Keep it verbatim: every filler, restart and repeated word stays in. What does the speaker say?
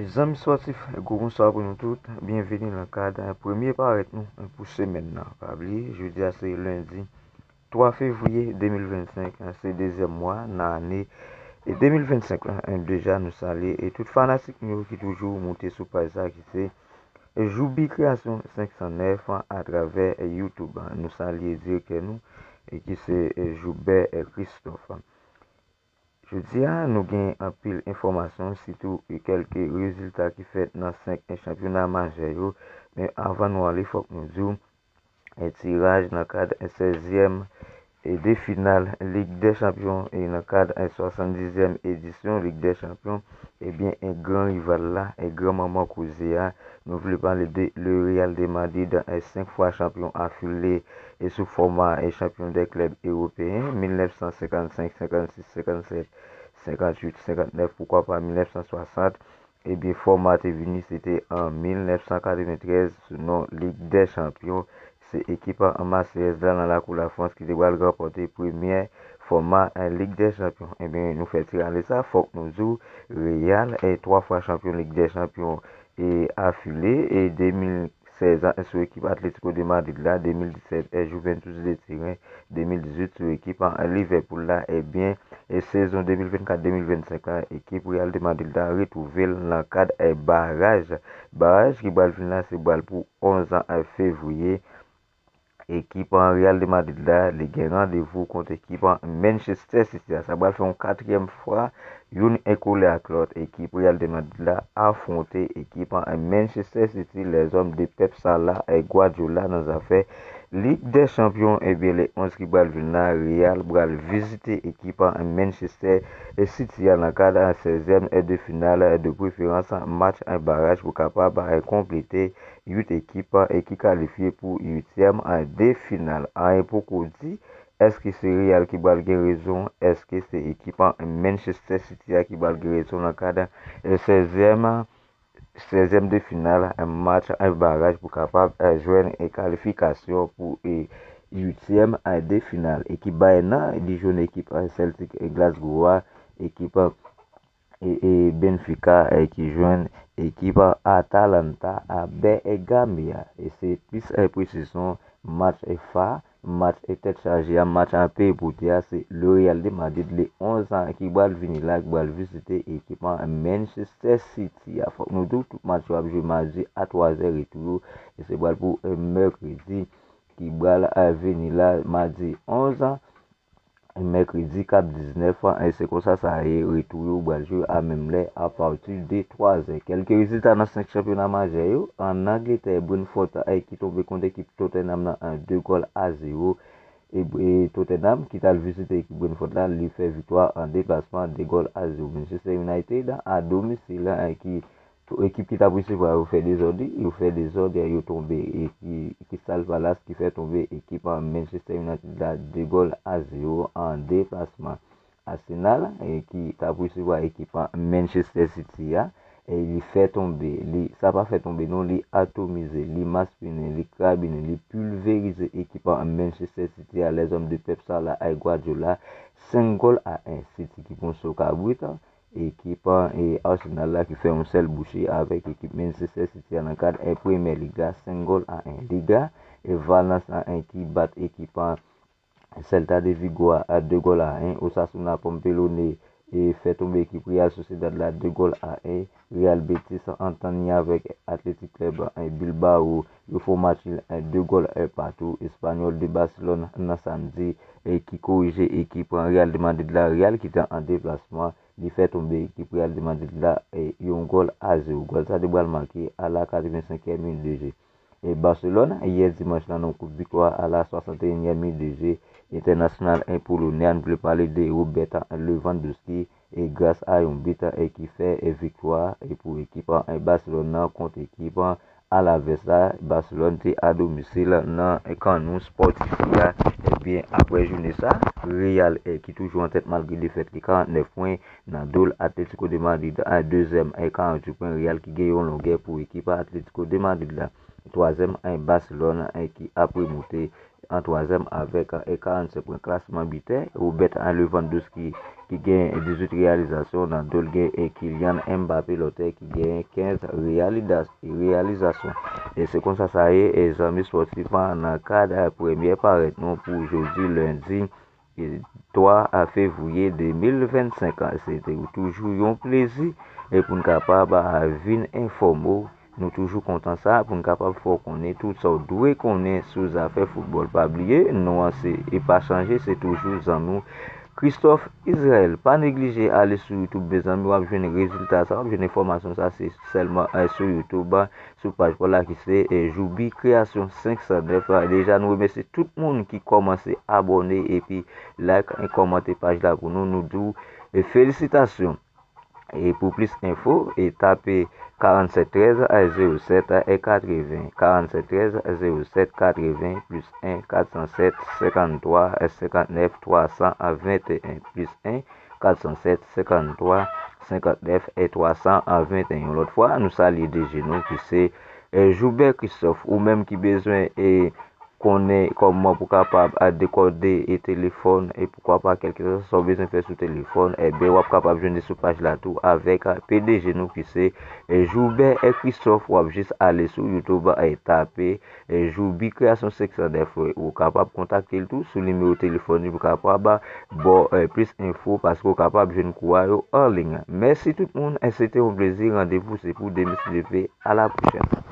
Zanmi spòtif, gwo bonswa pou nou tout. Byenveni nan kad premye parèt nou pou semèn nan. Pa bliye, jodi a se lendi twa fevriye de mil vennsenk, se dezyèm mwa nan ane de mil vennsenk la. Deja, nou salye e tout fanatik nou yo ki toujou moute sou paj sa ki se Joubi Kreyasyon senk san nèf atravè YouTube. Nou salye direktè nou e ki se Joubert Christophe. Jodi a, nou gen anpil enfòmasyon, sitou kèlke rezilta ki fèt nan senk chanpyona majè yo. Men avan nou ale, fòk nou di w, e tiraj nan kad sèzyèm e de final Lig dè Chanpyon e nan kad swasanndizyèm edisyon Lig dè Chanpyon, ebyen, e gran rival la, e gran manman koze a, nou vle pale de le Real de Madrid, e senk fwa chanpyon afile e sou fòma e chanpyon dè klèb ewopeyen, mil nèf san senkannsenk, senkannsis, senkannsèt, senkannwit, senkannnèf, poukwa pa mil nèf san swasant, ebyen, fòma te vini, se te an mil nèf san katreventrèz, sou non Lig dè Chanpyon. Se ekip an Marseyèz la nan lakou Lafrans ki te pral ranpòte premyè fòma, e, Lig dè Chanpyon. Ebyen, nou fè ti rale sa, fòk nou di w, Real, e, twa fwa chanpyon Lig dè Chanpyon, e, afile, e, de mil sèz an sou ekip Atlético de Madrid la, de mil disèt, e, Juventus de Turin, de mil dizuit sou ekip an Liverpool la, ebyen, e sezon de mil vennkat de mil vennsenk la, ekip Real de Madrid la retwouve l nan kad, e, baraj. Baraj ki pral vin la, se pral pou onz an, e, fevriye. Ekip an Real de Madrid la, li gen randevou kont ekip an Manchester City a. Sa pral fè yon katriyèm fwa, youn e kole ak lòt, ekip Real de Madrid la afwonte ekip an Manchester City, lèzòm de pèp sa la, e Guardiola nan zafè Lig dè Chanpyon. Ebyen, le onz ki pral vin la, Real pral vizite ekip an Manchester City a nan kad sèzyèm de final, de preferans match baraj pou kapab konplete uit ekip, e, ki kalifye pou uityèm de final. Anyen poko di, èske se Real ki pral gen rezon? Èske se ekip an Manchester City a ki pral gen rezon nan kad, e, sèzyèm, sèzyèm de final, e, match, e, baraj pou kapab, e, jwenn, e, kalifikasyon pou, e, uityèm, e, de final? Ekip Bayern nan, li jwenn ekip, e, Celtic, e, Glasgow a, ekip, e, e, e Benfica, e, ki jwenn ekip Atalanta a Bergame a. E se plis, e, presizyon, match, e, fa, match, e, tèt chaje a, match a peye pote a, se le Real de Madrid le onz an ki pral vini la, ki pral vizite ekip an Manchester City a. Fòk nou di w, tout match yo ap jwe madi a twazè, retou yo, e se pral pou, e, mèkredi ki pral, e, vini la, madi onz an. Mèkredi k ap diznèf an, e se konsa sa ye, retou yo pral jwe a menm lè, apati de twazè. Kèlke rezilta nan senk chanpyona majè yo, ann Angletè, Brentford, e, ki tonbe kont ekip Tottenham nan, e, de gòl a zewo. E, e Tottenham, ki t al vizite ekip Brentford la, li fè viktwa an deplasman, de gòl a zewo. Manchester United, a domisil, e, ki Tou ekip ki t ap resevwa yo fè dezòd, wi, yo fè dezòd, yo tonbe, e ki Crystal Palace ki fè tonbe ekip an Manchester United la de gòl a zewo an deplasman. Arsenal, e ki t ap resevwa ekip an Manchester City a, e li fè tonbe, li, sa pa fè tonbe non, li atomize, li maspinen, li krabinen, li pilverize ekip an Manchester City a, lèzòm de pèp sa la, e Guardiola, senk gòl a en. City ki pran so kabrit, ekip an, e, Arsenal la ki fè yon sèl bouche avèk ekip Manchester City a nan kad, e, Premyè Lig la, senk gòl a en. Liga, e, Valence a en ki bat ekip an Celta de Vigo a, a de gòl a en. Osasuna Pampelone, e, fè tonbe ekip Real Sociedad la de gòl a en. Real Betis antann li avèk Athletic Club, e, Bilbao, yo fè yon match nil, e, de gòl, e, patou. Espanyol de Barcelone nan samdi, e, ki korije ekip an Real de Madrid la, Real ki te an deplasman, li fè tonbe ekip Real de Madrid la, e, yon gòl a zewo. Gòl sa te pral make a la katrevensenkyèm minit de jeu. E Barcelone, yè dimanch la, nan kout viktwa a la swasanteyinyèm minit de jeu, entènasyonal, e, polonè a, nou vle pale de Robert Lewandowski, e gras a yon bit, e, ki fè, e, viktwa, e, pou ekip an, e, Barcelone nan kont ekip an Alaves la. Barcelone te a domisil nan, e, Camp Nou Sportif la. Ebyen, apre jounen sa, Real, e, ki toujou an tèt malgre defèt li, karantnèf pwen, nan do l Atletico de Madrid, a dezyèm, e, karanntuit pwen. Real ki gen yon longè pou ekip Atletico de Madrid la. Twazyèm, e, Barcelone, e, ki ap remonte, an twazyèm avèk e karannsenk pwen. Klasman bitè, Robert Lewandowski ki gen dizuit reyalizasyon, nan do l gen e Kylian Mbappé lòtè ki gen kenz reyalizasyon. E se konsa sa ye, e zanmi spòtif, nan kad premyè parèt nou pou jodi lendi twa fevriye de mil vennsenk. Se te toujou yon plezi e pou n kapab vin enfòme w. Nou toujou kontan sa pou n kapab fè w konnen tout sa w dwe konnen sou zafè foutbòl. Pa bliye, non an se e pa chanje, se toujou zanmi w Christophe Israël. Pa neglije ale sou YouTube, mezanmi, w ap jwenn rezilta sa, w ap jwenn enfòmasyon sa, se sèlman eh, sou YouTube, sou paj pa w la ki se eh, Joubi Création senk san nèf. Deja, nou remèsye tout moun ki kòmanse abòne epi like e kòmante paj la pou nou. Nou di w eh, felisitasyon. E pou plis enfo, e tape karannsenk trèz zewo sèt katreven, karannsenk trèz zewo sèt katreven, plis en kat san sèt senkanntwa senkantnèf twa san venteyen, plis en kat san sèt senkanntwa senkantnèf twa san venteyen. Yon lòt fwa, nou salye D J nou ki se eh, Joubert Christophe, ou menm ki bezwen e konnen kòman pou kapab a dekòde e telefòn e poukwa pa kèlkeswa sa w bezwen fè sou telefòn, ebyen w ap kapab jwenn li sou paj la tou avèk P D G nou ki se eh, Joubert eh, Christophe. W ap jis ale sou YouTube e tape eh, Joubi Création senk san nèf. Ou kapab kontakte l tou sou nimewo telefòn li pou kapab ba w eh, plis enfo paske w kapab jwenn kou a yo an liy. Mèsi tout moun, eh, se te yon plezi. Randevou se pou demen si Dye vle. A la pwochèn.